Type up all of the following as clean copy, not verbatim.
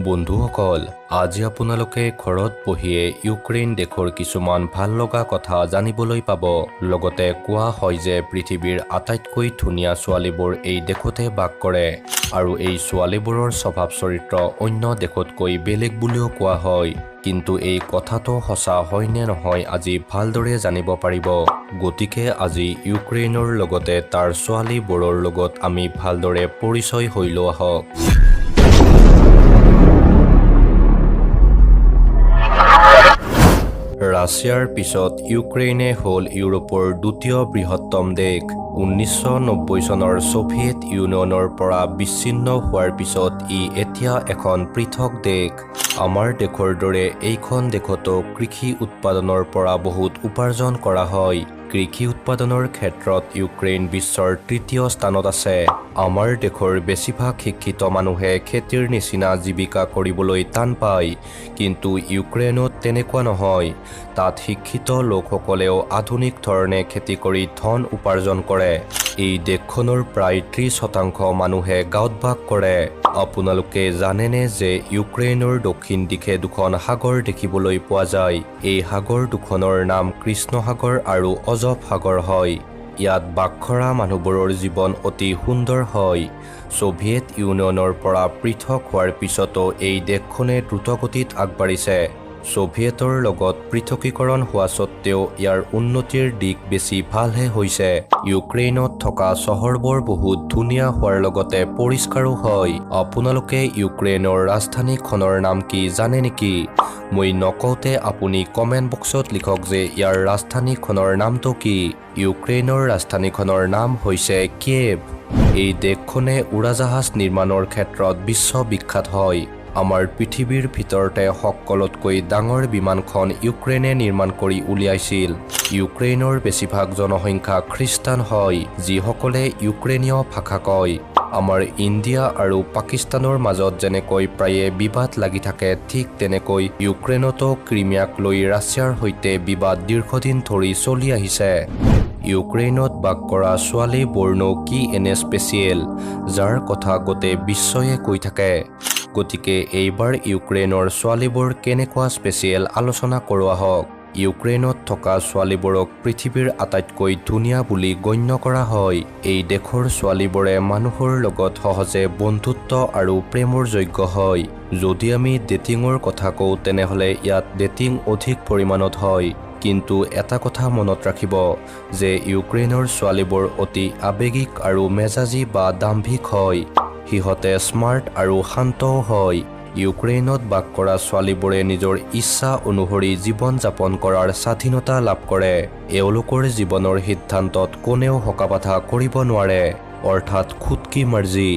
বন্ধুসকল, আজি আপোনালোকে ঘৰত বহিয়ে ইউক্ৰেইন দেশৰ কিছুমান ভাল লগা কথা জানিবলৈ পাব। লগতে কোৱা হয় যে পৃথিৱীৰ আটাইতকৈ ধুনীয়া ছোৱালীবোৰ এই দেশতে বাস কৰে আৰু এই ছোৱালীবোৰৰ স্বভাৱ চৰিত্ৰ অন্য দেশতকৈ বেলেগ বুলিও কোৱা হয়। কিন্তু এই কথাটো সঁচা হয় নে নহয় আজি ভালদৰে জানিব পাৰিব। গতিকে আজি ইউক্ৰেইনৰ লগতে তাৰ ছোৱালীবোৰৰ লগত আমি ভালদৰে পৰিচয় হৈ লোৱা হওক। ৰাছিয়াৰ পিছত ইউক্ৰেইনে হ'ল ইউৰোপৰ দ্বিতীয় বৃহত্তম দেশ। 1990 চনৰ ছোভিয়েট ইউনিয়নৰ পৰা বিচ্ছিন্ন হোৱাৰ পিছত ই এতিয়া এখন পৃথক দেশ। আমাৰ দেশৰ দৰে এইখন দেশতো কৃষি উৎপাদনৰ পৰা বহুত উপাৰ্জন কৰা হয়। কৃষি উৎপাদনৰ ক্ষেত্ৰত ইউক্ৰেইন বিশ্বৰ তৃতীয় স্থানত আছে। আমাৰ দেশৰ বেছিভাগ শিক্ষিত মানুহে খেতিৰ নিচিনা জীৱিকা কৰিবলৈ টান পায়, কিন্তু ইউক্ৰেইনত তেনেকুৱা নহয়। তাত শিক্ষিত লোকসকলেও আধুনিক ধৰণে খেতি কৰি ধন উপাৰ্জন কৰে। এই দেশখনৰ প্ৰায় 30% মানুহে গাঁৱত বাস কৰে। আপোনালোকে জানেনে যে ইউক্ৰেইনৰ দক্ষিণ দিশে দুখন সাগৰ দেখিবলৈ পোৱা যায়? এই সাগৰ দুখনৰ নাম কৃষ্ণ সাগৰ আৰু অজভ সাগৰ হয়। ইয়াত বাস কৰা মানুহবোৰৰ জীৱন অতি সুন্দৰ হয়। ছোভিয়েট ইউনিয়নৰ পৰা পৃথক হোৱাৰ পিছতো এই দেশখনে দ্ৰুতগতিত আগবাঢ়িছে। ছোভিয়েটৰ লগত পৃথকীকৰণ হোৱা স্বত্বেও ইয়াৰ উন্নতিৰ দিশ বেছি ভালহে হৈছে। ইউক্ৰেইনত থকা চহৰবোৰ বহুত ধুনীয়া হোৱাৰ লগতে পৰিষ্কাৰো হয়। আপোনালোকে ইউক্ৰেইনৰ ৰাজধানীখনৰ নাম কি জানে নেকি? মই নকওঁতে আপুনি কমেণ্ট বক্সত লিখক যে ইয়াৰ ৰাজধানীখনৰ নামটো কি। ইউক্ৰেইনৰ ৰাজধানীখনৰ নাম হৈছে কিয়েভ। এই দেশখনে উৰাজাহাজ নিৰ্মাণৰ ক্ষেত্ৰত বিশ্ববিখ্যাত হয়। আমাৰ পৃথিৱীৰ ভিতৰতে সকলোতকৈ ডাঙৰ বিমানখন ইউক্ৰেইনে নিৰ্মাণ কৰি উলিয়াইছিল। ইউক্ৰেইনৰ বেছিভাগ জনসংখ্যা খ্ৰীষ্টান হয়, যিসকলে ইউক্ৰেইনীয় ভাষা কয়। আমাৰ ইণ্ডিয়া আৰু পাকিস্তানৰ মাজত যেনেকৈ প্ৰায়ে বিবাদ লাগি থাকে, ঠিক তেনেকৈ ইউক্ৰেইনতো ক্ৰিমিয়াক লৈ ৰাছিয়াৰ সৈতে বিবাদ দীৰ্ঘদিন ধৰি চলি আহিছে। ইউক্ৰেইনত বাস কৰা ছোৱালীবোৰনো কি এনে স্পেচিয়েল, যাৰ কথা গোটেই বিশ্বয়ে কৈ থাকে? গতিকে এইবাৰ ইউক্ৰেইনৰ ছোৱালীবোৰ কেনেকুৱা স্পেচিয়েল আলোচনা কৰোৱা হওক। ইউক্ৰেইনত থকা ছোৱালীবোৰক পৃথিৱীৰ আটাইতকৈ ধুনীয়া বুলি গণ্য কৰা হয়। এই দেশৰ ছোৱালীবোৰে মানুহৰ লগত সহজে বন্ধুত্ব আৰু প্ৰেমৰ যোগ্য হয়। যদি আমি ডেটিঙৰ কথা কওঁ, তেনেহ'লে ইয়াত ডেটিং অধিক পৰিমাণত হয়। কিন্তু এটা কথা মনত ৰাখিব যে ইউক্ৰেইনৰ ছোৱালীবোৰ অতি আৱেগিক আৰু মেজাজী বা দাম্ভিক হয়। সিহঁতে স্মাৰ্ট আৰু শান্তও হয়। ইউক্ৰেইনত বাস কৰা ছোৱালীবোৰে নিজৰ ইচ্ছা অনুসৰি জীৱন যাপন কৰাৰ স্বাধীনতা লাভ কৰে। এওঁলোকৰ জীৱনৰ সিদ্ধান্তত কোনেও হকাবাধা কৰিব নোৱাৰে, অৰ্থাৎ খুদ কি মৰ্জি।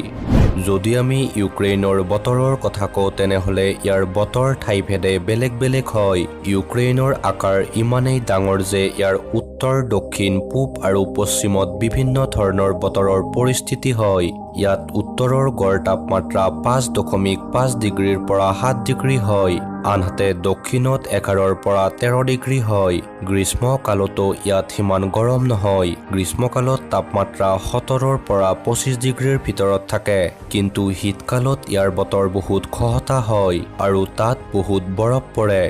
যদি আমি ইউক্ৰেইনৰ বতৰৰ কথা কওঁ, তেনেহ'লে ইয়াৰ বতৰ ঠাইভেদে বেলেগ বেলেগ হয়। ইউক্ৰেইনৰ আকাৰ ইমানেই ডাঙৰ যে ইয়াৰ উত্তৰ, দক্ষিণ, পূব আৰু পশ্চিমত বিভিন্ন ধৰণৰ বতৰৰ পৰিস্থিতি হয়। ইয়াত উত্তৰৰ গড় তাপমাত্ৰা 5.5 ডিগ্ৰীৰ পৰা 7 ডিগ্ৰী হয়, আনহাতে দক্ষিণত 11ৰ পৰা 13 ডিগ্ৰী হয়। গ্ৰীষ্মকালতো ইয়াত সিমান গৰম নহয়। গ্ৰীষ্মকালত তাপমাত্ৰা 17ৰ পৰা 25 ডিগ্ৰীৰ ভিতৰত থাকে। কিন্তু শীতকালত ইয়াৰ বতৰ বহুত খহটা হয় আৰু তাত বহুত বৰফ পৰে।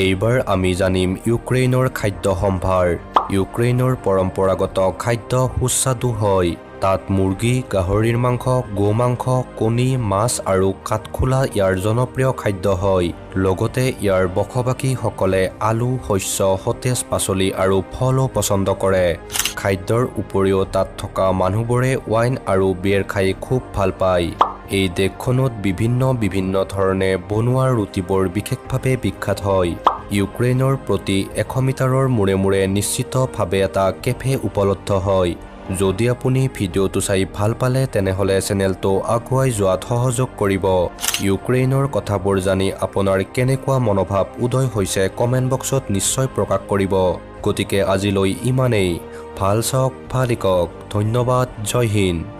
এইবাৰ আমি জানিম ইউক্ৰেইনৰ খাদ্য সম্ভাৰ। ইউক্ৰেইনৰ পৰম্পৰাগত খাদ্য সুস্বাদু হয়। তাত মুৰ্গী, গাহৰিৰ মাংস, গো মাংস, কণী, মাছ আৰু কাঠখোলা ইয়াৰ জনপ্ৰিয় খাদ্য হয়। লগতে ইয়াৰ বসবাসীসকলে আলু, শস্য, সতেজ পাচলি আৰু ফলো পচন্দ কৰে। খাদ্যৰ উপৰিও তাত থকা মানুহবোৰে ৱাইন আৰু বিয়েৰ খাই খুব ভাল পায়। এই দেশখনত বিভিন্ন বিভিন্ন ধৰণে বনোৱা ৰুটিবোৰ বিশেষভাৱে বিখ্যাত হয়। ইউক্ৰেইনৰ প্ৰতি 100 মিটাৰৰ মূৰে মূৰে নিশ্চিতভাৱে এটা কেফে উপলব্ধ হয়। যদি আপুনি ভিডিঅ'টো চাই ভাল পালে, তেনেহ'লে চেনেলটো আগুৱাই যোৱাত সহযোগ কৰিব। ইউক্ৰেইনৰ কথাবোৰ জানি আপোনাৰ কেনেকুৱা মনোভাৱ উদয় হৈছে কমেণ্ট বক্সত নিশ্চয় প্ৰকাশ কৰিব। গতিকে আজিলৈ ইমানেই। ভাল চাওক, ভাল শিকক। ধন্যবাদ। জয় হিন্দ।